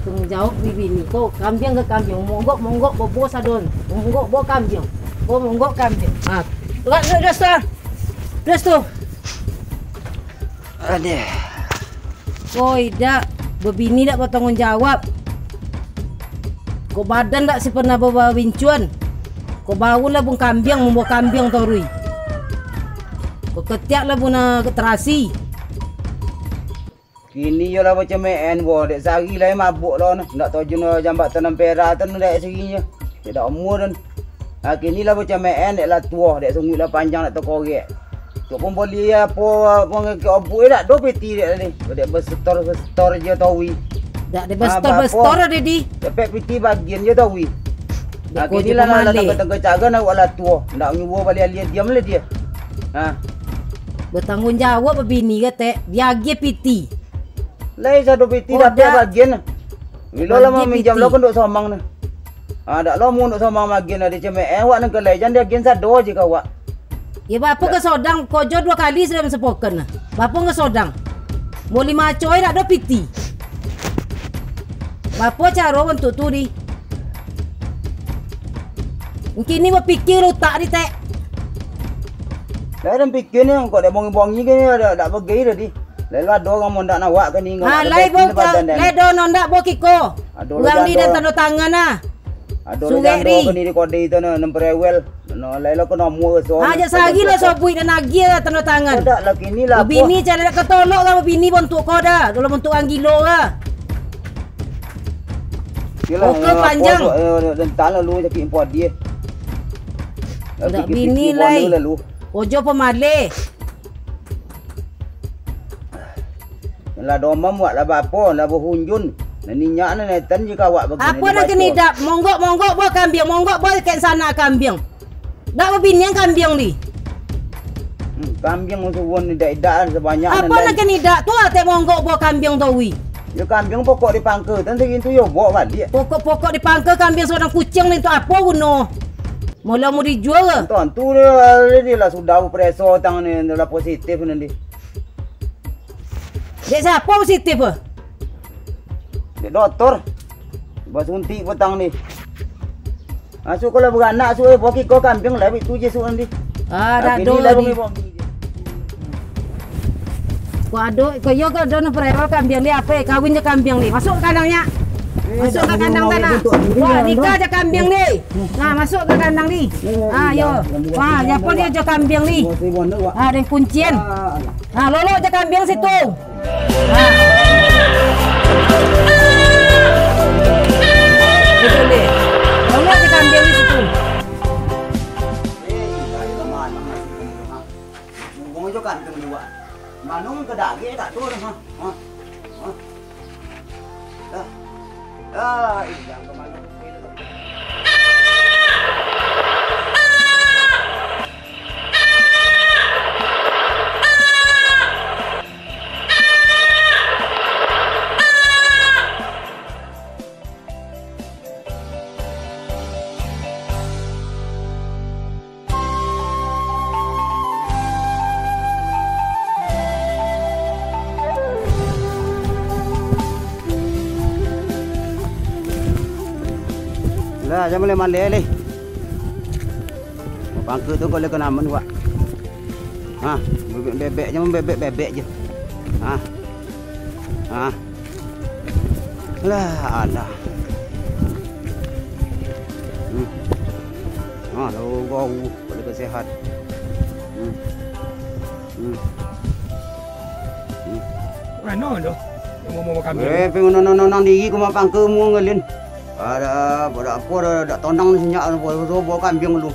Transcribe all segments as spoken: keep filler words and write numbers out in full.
Tangguang jawab bini ko, kambiang ka kambiang, monggok, monggok, bobo sadon, monggok, bo kambiang, bo monggok kambiang. Ha, tugas tu, tugas tu, tugas tu. Aduh. Ko idak, babini dak batangguang jawab. Ko badan dak si pernah babincuan. Ko baun lah bun kambiang, mambawa kambiang torui. Ko ketiak lah bun, ah, terasi. Kini iyo lah bacameen, boh, dek sari lai mabuak lo, nah. Ndak tojo no jambatan ampera tu, nah, dek sarinyo. Dek dak umua tu. Ha, kini lah bacameen, dek lah tuo, dek sunguik lah panjang, dek takorek. Tu pun bali apo, apo ngekek obuik, eh, dak do piti dek tadi. Dek besetor-besetor je tawi. Dak dek besetor-besetor ado di. Dapek piti bagian je tawi. Dek ko je lah, nak pamaleh. Tangga-tangga cara nak buat lah tuo. Ndak nyuruh bali alia diam lah dia. Ha. Batangguang jawab babini ka, Tek. Diagiah piti. Lai sado piti dapek bagian. Bilo lah maminjam lo ka Ndok Somang nah. Ha, dak lo mu Ndok Somang magian ado cemeh. Eh, awak nan ka lai, jan diagian sado je ka awak. Ya, bapo ka sodang, kojo duo kali sudah masapokan nah. Bapo ka sodang. Mo limo acoi dak do piti. Bapo caro bantuak tu di? Kini bapikia utak di, Tek. Lah, dan pikia ni, kok dak bongi-bongi ke ni, dak, dak bagai tadi. Lalu ado urang mondak nawak ke ni, ha, lai bongkak, lai do nondak bo kiko. Urang di dan tando tangan ah. Ado surek ri. Kini di kode itu no, nemperewel. No, lai lo kena mua so. Aja sagi lo sobuik dan agia tando tangan. Dak lah kini lah. Bini cari dak ketolok lah bini bantuak ko dah. Kalau bantuak urang gilo lah. Oke, panjang. Tentang lalu sakit empat dia. Dak bini lai. Ojo pamaleh. Lah domam wak lah bapo, lah bahunjun. Nah, ninyak nah netan je kawak bagini. Apo nak kini dak? Monggok, monggok, buah kambiang, monggok, buah kek sanak kambiang. Dak babinian kambiang di. Hmm, kambiang suwon ni dak-dak sabanyak. Apo nak kini dak? Tu atek monggok buah kambiang tu wi. Yo kambiang pokok di pangka, tan sagintu yo bawa baliak. Pokok-pokok di pangka kambiang saurang kuciang ni tu apo guno? Mula mau dijual ke? Tantu dia, dia lah sudah preso tang ni, lah positif nanti. Dek siapa positif ke? Dek doktor. Basuntik petang ni. Masuk kalau beranak, masuk eh, bagi kau kambing lah, itu je suruh nanti. Ah, dak do lah di. Kau ado, kau yo kau ado nak perewal kambing ni apa? Kawin je kambing ni. Masuk ke kandangnya. Masuk ke kandang tanah. Wah, nikah je kambing ni. Nah, masuk ke kandang ni. Ah, yo. Wah, siapa dia je kambing ni? Ah, ada kuncian. Ah, lolok je kambing situ. Ah. Itu deh. Lolok je kambing di situ. Mano ke daging tak tu, ha? Ha? Ha? Dah. Ah, ini yang kemana? Lah, jan maleh-maleh leh. Pangka tu kau leh kanaman, Wak. Ha, bebek-bebek je, bebek-bebek je. Ha. Ha. Lah, alah. Hmm. Ha, lo gau, pada kesehat. Hmm. Hmm. Hmm. Mano tu? Yang mau makan. Eh, pengen nonong-nonong diri ke mapangka mu ngelin. Ada, pada apa dah, dak tonang ni senyak, bawa, bawa kambing lu.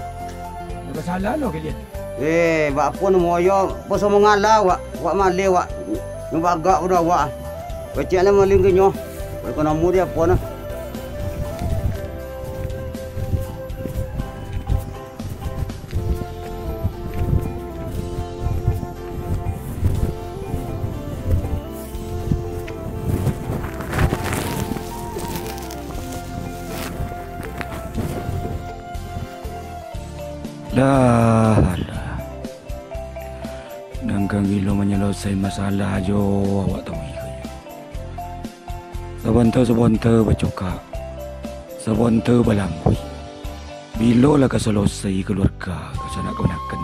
Ada salah lo kalian. Eh, bak apo namo yo, apo samo ngala wak, wak maleh wak. Nyo bagak udah wak. Kecek lah maling ke nyo. Kau namo dia apo nah? Dah, alah. Nan kan gilo manyalasai masalah jo awak tahu iko. Sabanta-sabanta bacokak, sabanta balambuik. Bilo lah ka salosai kaluarga ka sanak kamanakan?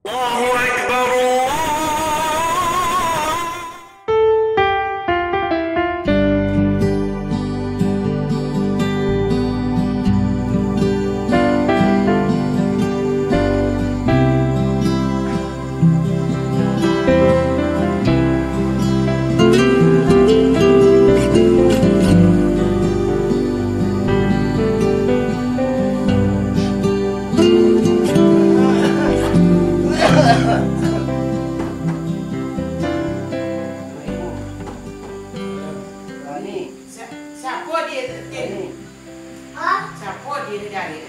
Allahu Akbar, Allah. Sa-, siapo di, di, siapo di dari?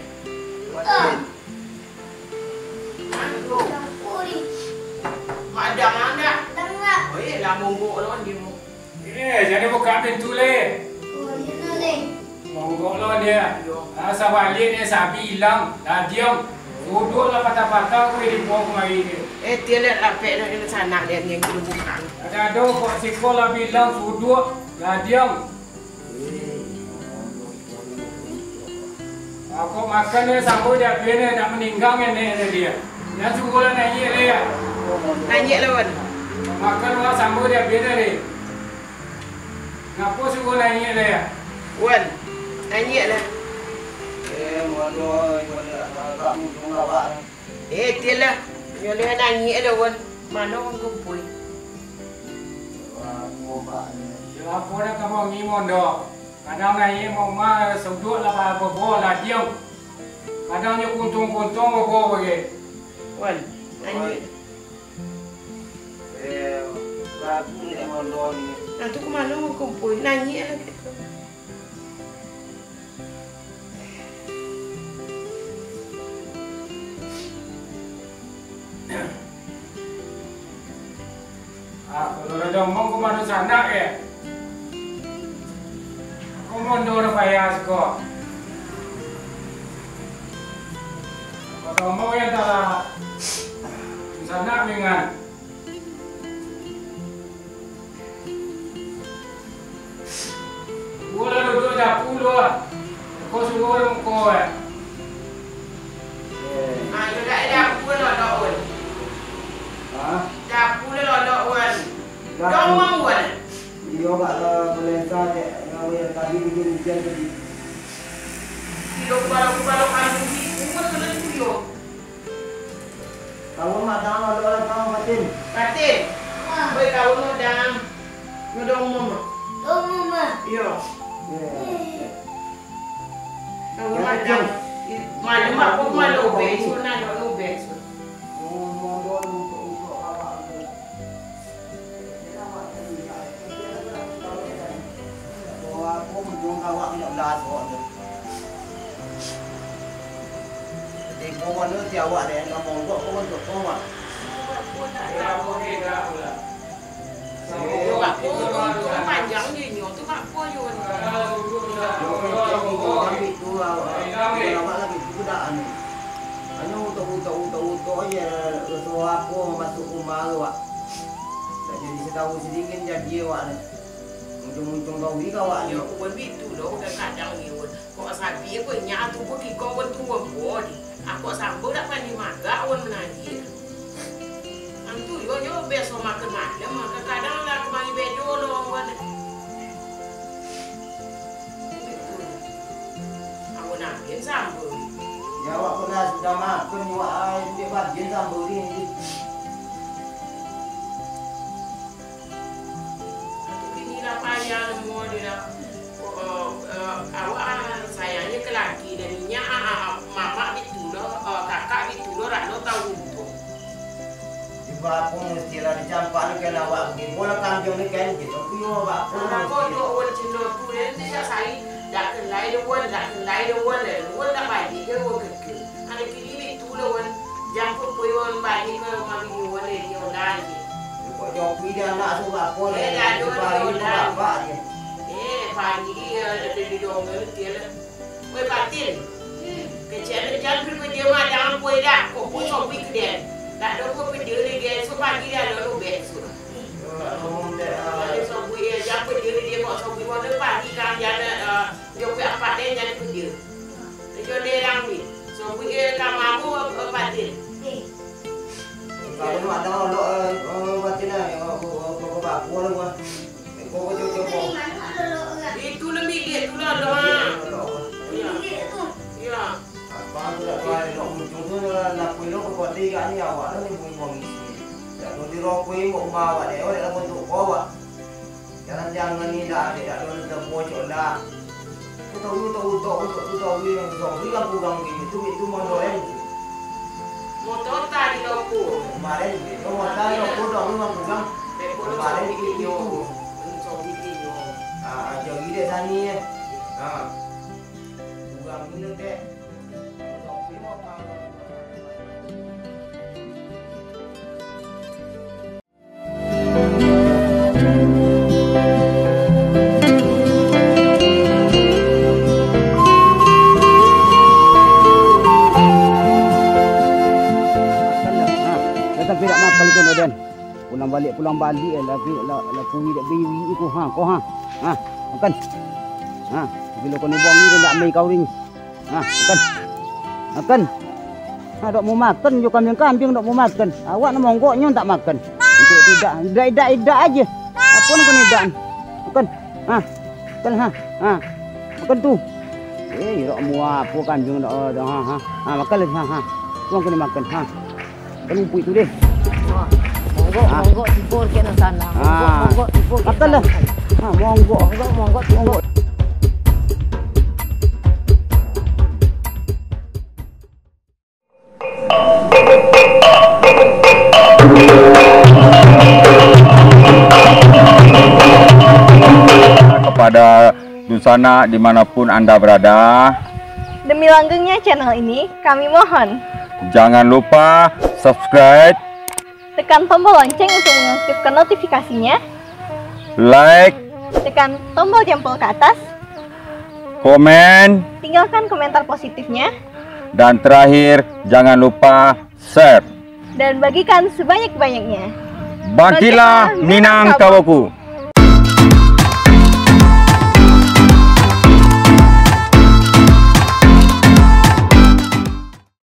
Madang anda? Madang, Kak. Oh, iyo lah, monggok lo dia. Eh, jadi buka pintu, Le. Oh, iyo, Le. Monggok lo dia. Iyo. Ah, sabalik dia, sabi ilang, ladiang. Suduak lah patah-patah, weh, di puang kemari dia. Eh, dia lihat lapek nak, nak sanak dia ni yang dulu buka. Ada-ada, kok siko lah bilang, suduak, ladiang. Ako makan ni sampai dia, dia ni nak meninggang ni, ni, ni dia. Yang sungguh lah naiak dia. Naiak lah, Wan. Makan lah sampai dia, dia ni. Ngapo sungguh naiak dia? Wan, naiak lah. Eh, Wan, Wan, Wan, Wan, Wan. Eh, tialah. Nyo leh naiak lo, Wan. Mano Wan Kumpui? Yo, apo dah kamu ngimon doh? Kadang naiak mah suduak lah babo ladiang. Kadang nyo kuntuang-kuntuang babo bagai. Wan, naiak. Eh, lagu ni Wan doh ni. Nah, tu ka mano Wan Kumpui? Naiak lah gitu. Ah, kalau lah ngomong ka mano sanak, eh? Ngomong doh lah payah siko. Kalau ngomong yang salah, sanak mingan. Gua lah duduak dapu lu ah. Kau suruh orang muko eh. Ah, yo dak dapu lo lo un. Hah? Dapu lo lo un. Dapu. Dong mau un. Iyo, Kak, eh, pelensa dek, yang, yang tadi bikin hujan tadi. Iyo, kubalo-kubalo kambing di umur tu lah tu yo. Kawan mak tangan, ada orang tangan, Fatin. Fatin. Woi, kawan mak tangan. Nyo dong mama. Dong mama. Iyo. Iyo. Kawan mak tangan. Malam aku malu besok, nak dong besok. Yo, Kak, oh, untuang panjang je nyo tu, Kak, po yo ni. Yo, kencang itu, ambil tu, awak, awak lagi tu dah anu. Hanya utok-utok, utok-utok je, raso apo masuk rumah tu, Wak. Tak jadi setahu sedingin jadi awak ni. Untung-untung kau ni, kau awak ni. Yo, pun bitu lo, kadang-kadang ni, Wak. Kok sapi ko inyak tu pun kiko pun tuo ko di. Ako sambo dak pandai magak wan managih. Antu yo, yo biaso makan malam, kadang-kadang lah kamari bedo lo wan. Amun angin sambo. Ya, awak pernah sudah makan, awak ai, dia bagian sambo ni. Kini lah payah namo dia lah. Oh, eh, awak sayangnyo ka laki, dan inyo, ah, ah, mamak bitu lo, eh, kakak bitu lo, rano tahu untuang. Ibo apo musti lah dicampak ni kan awak, ibo lah kanjong ni kan, gitu. Iyo, apo musti. Apo dok wan cendo tu, dan tidak sai, dak kelai dok wan, dak kelai dok wan, wan dak balik ke wan keke. Ado kini tu lah wan, jangkau pun wan balik ke rumah bini wan, eh, dia wan lagi. Kok Jokowi dia anak asuh bapak, eh, dia lalu dia wan lagi. Bapak dia. Eh, Pagi dia ada di dongeng dia lah. Weh, Patin. Kecil jan pergi dia madang pun dah. Kok pun sobri ke dia. Tak ada pun pergi dia dia. So pagi dia ada lu besok. Ada sobri ya, jangan pergi dia kok sobri. Waktu pagi kan dia ada, eh, dia pun apa dia jadi pergi. Dia dia orang ni. Sobri ya, kamamu, eh, Patin. Kalau nak ada olok, eh, eh, Patin lah. Ya, aku, aku, aku, aku, aku, aku. Itu lebih dia tu lah, dah. Iya. Iya. Apa tu dah, tuan? Nak ujung tu lah, nak pulang ke kota, kan ni awak lah ni buang-buang isi. Tak tahu di rokok ini, mau bawa dek awak, dek awak untuk bawa. Jangan-jangan ni dah, dek, tak tahu nak bocor dah. Aku tahu, tahu, tahu, tahu, tahu, tahu, yang tahu, yang kurang ini, tu, itu mandor, eh. Motor tadi loko. Kemarin, oh, motor loko dah, lu mah kurang. Kemarin itu. Ah, aja gile sani ya. Ah. Kurang gile deh. Datang pirak makan itu, Noden. Pulang balik, pulang balik, eh, lagi, la-, la kuwi dak biri iko, ha, ko, ha. Ha, makan. Ha, bilo kono bongi dak mai kau ring. Ha, makan. Makan. Ha, dok mau makan jo kambiang-kambiang dok mau makan. Awak nak monggok nyo tak makan. Tidak, tidak, tidak, tidak aja. Apa nak kena idak? Makan. Ha. Makan, ha. Ha. Makan tu. Eh, dok mau apa kambiang dok, dok, ha, ha. Ha, makan lah, ha, ha. Tuang kena makan, ha. Kan umpuik tu deh. Ha, monggok, monggok tibo ke nan sana. Ha. Monggok, monggok tibo ke nan sana. Makan lah. Ha, monggok. Monggok, monggok tibo. Kepada dunsanak dimanapun Anda berada. Demi langgengnya channel ini, kami mohon. Jangan lupa subscribe. Tekan tombol lonceng untuk mengaktifkan notifikasinya. Like. Tekan tombol jempol ke atas. Komen. Tinggalkan komentar positifnya. Dan terakhir, jangan lupa share. Dan bagikan sebanyak-banyaknya. Bangkitlah Minangkabaku.